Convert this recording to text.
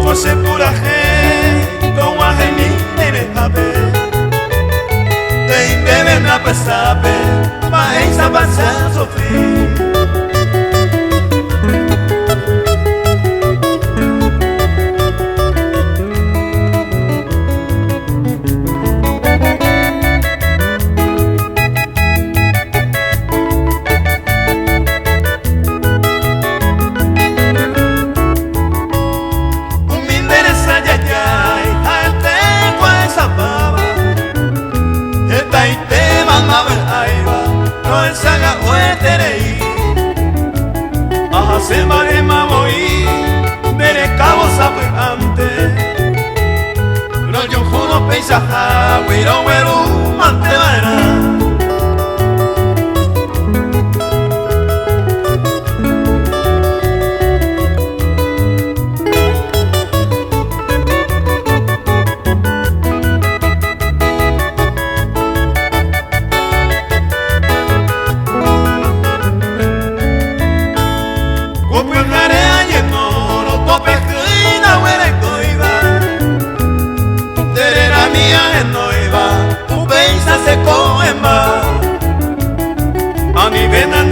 Ko che purahéi tog̃uahẽmi reimehápe, Te'i ndéve ndapesápe mba'éichapa che asufri. Umi nde resa jajái ha'ete kuaechapáva, Hetaitéma ndavy'áiva rohechaga'ueterei. Ahase mba'éma voi nde rekávo sapy'ánte, Rojuhúrõ peichahágui rogueru mante va'erã. Ko pyhare añeno rotopehýi ndaguerekóiva, Nde rerami ahenóiva upéicha che ko'ẽmba. Anivéna.